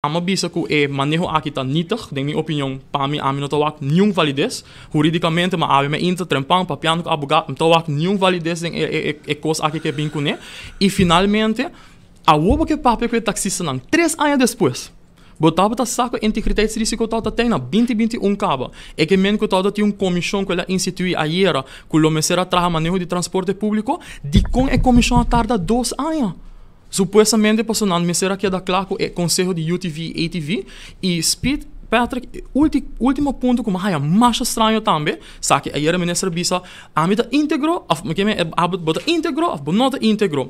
Ami a bisa ku e maneho aki ta nietig, den mi opinion, pa mi ami no ta wak niun valides. Huridikamente mi a abi mi inta trempan papiando ku abogado, mi ta wak niun valides den e kos aki ke bin kuné. I finalmente, awor bo ke papia ku e taksistanan tres aña despues. Bo tabata sa ku e integriteitsrisiko tabata ten na binti 21 kaba. E ke men ku tabata tin un komishon ku el a instituí ayera ku lo mester a traha maneho di transporte públiko, dikon e komishon a tarda 2 aña? Supuestamente pasobra nan mester a keda kla ku e konseho di UTV i ATV i Speed Patrick e ultimo punto ku mi a haya masha straño tambe sa ki ayera minister a bisa ami ta integro of mi ke bo ta integro of bo no ta integro.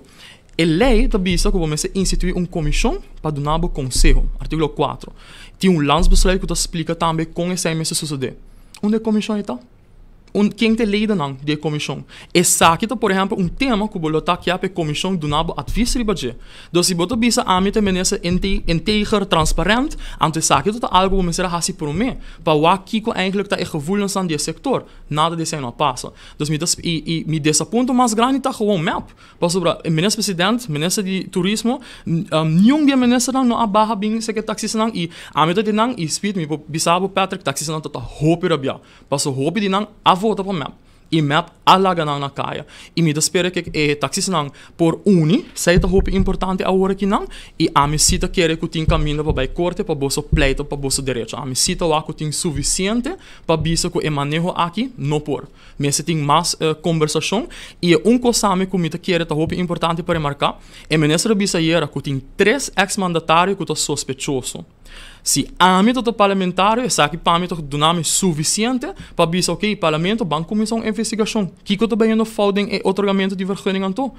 E lei ta bisa ku bo mester institui un komishon pa duna bo konseho, artíkulo 4. Tin un landsbesluit ku ta splika tambe kon esei mester sosodé. Unda e komishon ei ta? Un ken ta e leidernan di e komishon? Esaki ta por ehèmpel un tema ku bo lo ta kia pa e komishon duna bo advis riba dje. Dus si bo ta bisa ami ta e minister integer, transparent, anto esaki ta algu ku bo mester a hasi promé pa wak kiko eigentlik ta e gevoelensnan di e sektor. Nada di esei no a pasa. Dus mi ta i i mi desapunto mas grandi ta gewoon mep. Pasobra e minister president, minister di turismo, niun di e ministernan no a baha bin seke taksistanan i ami ta di nan i speed mi por bisa bo Patrick taksistanan ta ta hopi rabiá. Paso hopi di nan a vota pa mep i mep a laga nan na kaya. I mi ta spera ku e taksistanan por uni, esei ta hopi importante awor aki nan, i ami si ta kere ku tin kaminda pa bai korte pa boso pleita pa boso derecho. Ami si ta wak ku tin sufisiente pa bisa ku e maneho aki no por. Mester tin mas kombersashon. I e un kos ami ku mi ta kere ta hopi importante pa remarká, e minister a bisa ayera ku tin tres eks mandatario ku ta sospechoso. Si ami ta ta parlamentario, esaki pa mi ta duna mi sufisiente pa bisa ok, parlamento ban kuminsá un investigashon. Kiko ta bayendo fout den e otorgamentu di vergunning anto?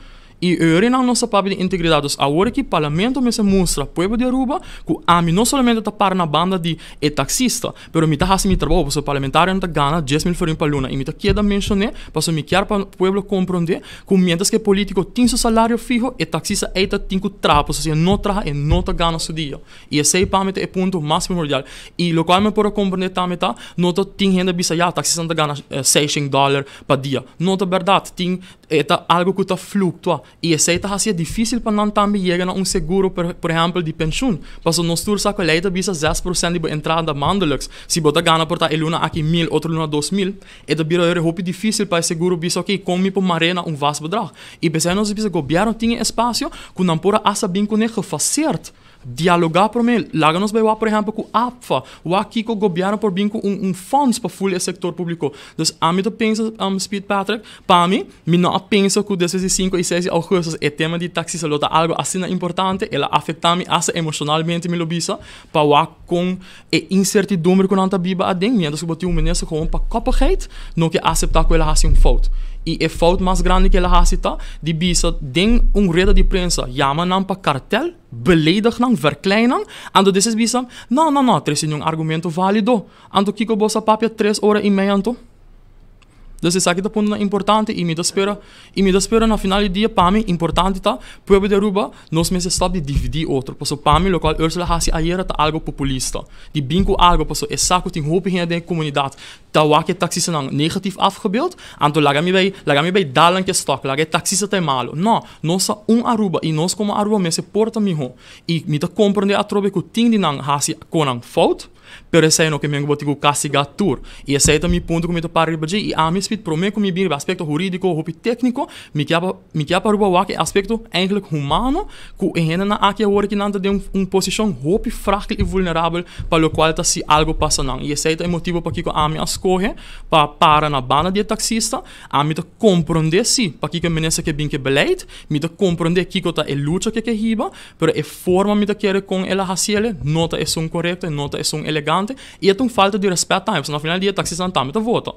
I eurinan nos ta papia di integridat. Dus awor aki parlamento mester mustra pueblo di Aruba ku ami no solamente ta para na banda di e taksista, pero mi ta hasi mi trabou pasobra parlamentarionan ta gana 10,000 florin pa luna i mi ta keda menshoné pasobra mi kier pa pueblo komprondé ku mientras ku e politiko tin su salario fiho, e taksista ei ta tin ku traha pasobra si e no traha e no ta gana su dia. I esei pa mi ta e punto mas primordial. I lokual mi por a komprendé tambe ta, no ta tin hende a bisa ya taksistanan ta gana seishent dòler pa dia. No ta bèrdat. Tin, e ta algu ku ta fluktua. I esei ta hasié difísil pa nan tambe yega na un seguro por por ehèmpel di penshun. Pasobra nos tur sa ku e lei ta bisa 6% di bo entrada maandelijks. Si bo ta gana por ta e luna aki mil, otro luna 2000, e ta bira hopi hopi difísil pa e seguro bisa oké, kon mi por mar'é na un vast bedrag. I p'esei nos a bisa gobièrnu tin e espasio ku nan por a hasta bin kuné gefaseerd. Dialogá promé. Laga nos bai wak por ehèmpel ku APFA, wak kiko gobièrnu por bin ku un un fonds pa ful e sektor públiko. Dus ami ta pensa, Speed Patrick, pa mi, mi no a pensa ku despues di 5 i 6 di ougùstus e tema di taksista lo ta algu asina importante. El a afektá mi asta emoshonalmente mi lo bisa, pa wak kon e insertidumbre ku nan ta biba aden, miéntras ku bo tin un minister gewoon pa koppigheid no ke aseptá ku el a hasi un fout. I e fout mas grandi ku el a hasi ta di bisa den un rueda di prensa yama nan pa kartel, Beledig nan, verklein nan. Anto despues bisa, No, no, no, trese niun argumento válido. Anto kiko bo sa papia tres ora i mei anto? Dus esaki ta puntonan importante i mi ta spera, i mi ta spera na final di dia pa mi importante ta pueblo di Aruba nos mester stop di dividí otro. Pasobra pa mi lokual Ursula hasi ayera ta algo populista. Di bin ku algo pasobra e sa ku tin hopi hende den e komunidat Ta wak e taxistanan negatief afgebeeld, anto laga mi bay, laga mi bay dal nan ke stok, laga e taxista ta e malo. No, nos ta un Aruba y nos como Aruba mester por ta miho. Y mi ta comprende atrobe cu tin di nan haci conan fout, pero esey no ke men cu bo tin cu castiga tur. Y esey ta mi punto cu mi ta para riba dje. Y ami spit prome cu mi bin riba aspecto huridico, hopi tecnico, mi kia pa, mi kia pa Aruba wak e aspecto eigenlijk humano cu e hendenan aki awor ki nan ta den un posicion hopi fragil y vulnerabel pa locual ta si algo pasa nan. Y esey ta e motibo pakico ami a scoge pa para na banda di e taxista. Ami ta comprende si pakico e minister ke bin ke beleid, mi ta comprende kico ta e lucha ke ke hiba, pero e forma mi ta kere con el a haciele no ta esun corecto, no ta esun elegante y e ta un falta di respet tambe, pasobra na final di dia e taxistanan tambe ta vota.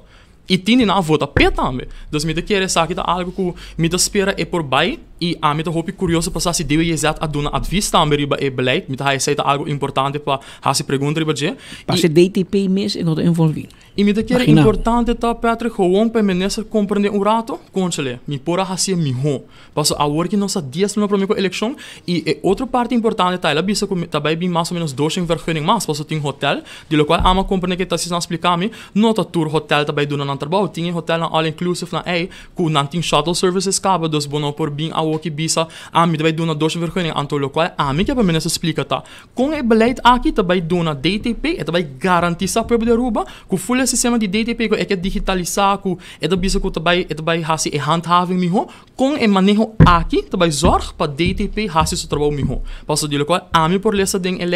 I tin di nan a vota p'e tambe. Dus mi ta kere esaki ta algu ku mi ta spera e por bai i ami ta hopi kurioso pa sa si DWJZ a duna advis tambe riba e beleid. Mi ta haña esei ta algu importante pa hasi pregunta riba dje. Pasobra DTP mes e no ta envolví. Y mi ta kere Imagina. Importante ta, Patrick, gewoon pa minister comprende un rato, conchale, mi por a haci miho. Paso awor cu nos 10 luna prome cu eleccion y e otro parti importante ta, el a bisa cu ta bay bin mas o menos 200 vergunning mas, paso tin hotel, di locual ami a comprende cu ta si explica mi, no ta tur hotel ta bay duna nan trabou, tin hotel nan all inclusive nan ey, cu nan tin shuttle services caba, dus bo no por bin awo ki bisa, ami ta bay duna 200 vergunning, anto locual ami kier pa minister explica ta, con e beleid aki ta bay duna DTP, e ta bay garantisa pueblo di Aruba, cu full e sistema di DTP cu e kier digitalisa, cu e ta bisa cu ta bay hasi e handhaving miho, con e maneho aki ta bay zorg pa DTP hasi su trabou miho. Paso di locual ami por lesa den e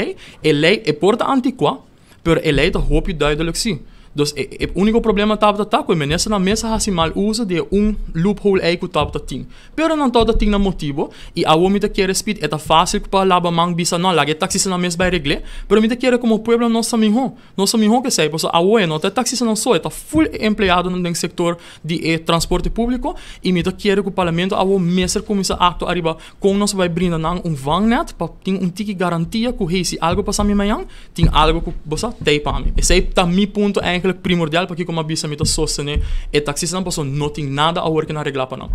ley e por ta anticua, pero e ley ta hopi duidelijk si. Dus e unico problema tabata ta cu e minister nan mes a hasi mal uso di un loophole ey cu tabata tin. Pero nan tabata tin nan motibo y awo mi ta kere speed e ta facil pa laba man, bisa no, laga e taxista nan mes bay regle, pero mi ta kere como pueblo nos sa miho. Nos sa miho cu esey, paso awo no ta taxista nan so, ta full empleado den sector di transporte publico y mi ta kere cu parlamento awo mester cuminsa actua ariba con nos bay brinda nan un vangnet pa tin un tiki garantia cu, hey, si algo pasa mi mañan, tin algo cu bo sa tey pa mi. Esey ta mi punto eigenlijk primordial pa cu como bisa mi ta sostene e taxista nan, paso no tin nada awor cu nan regla pa nan.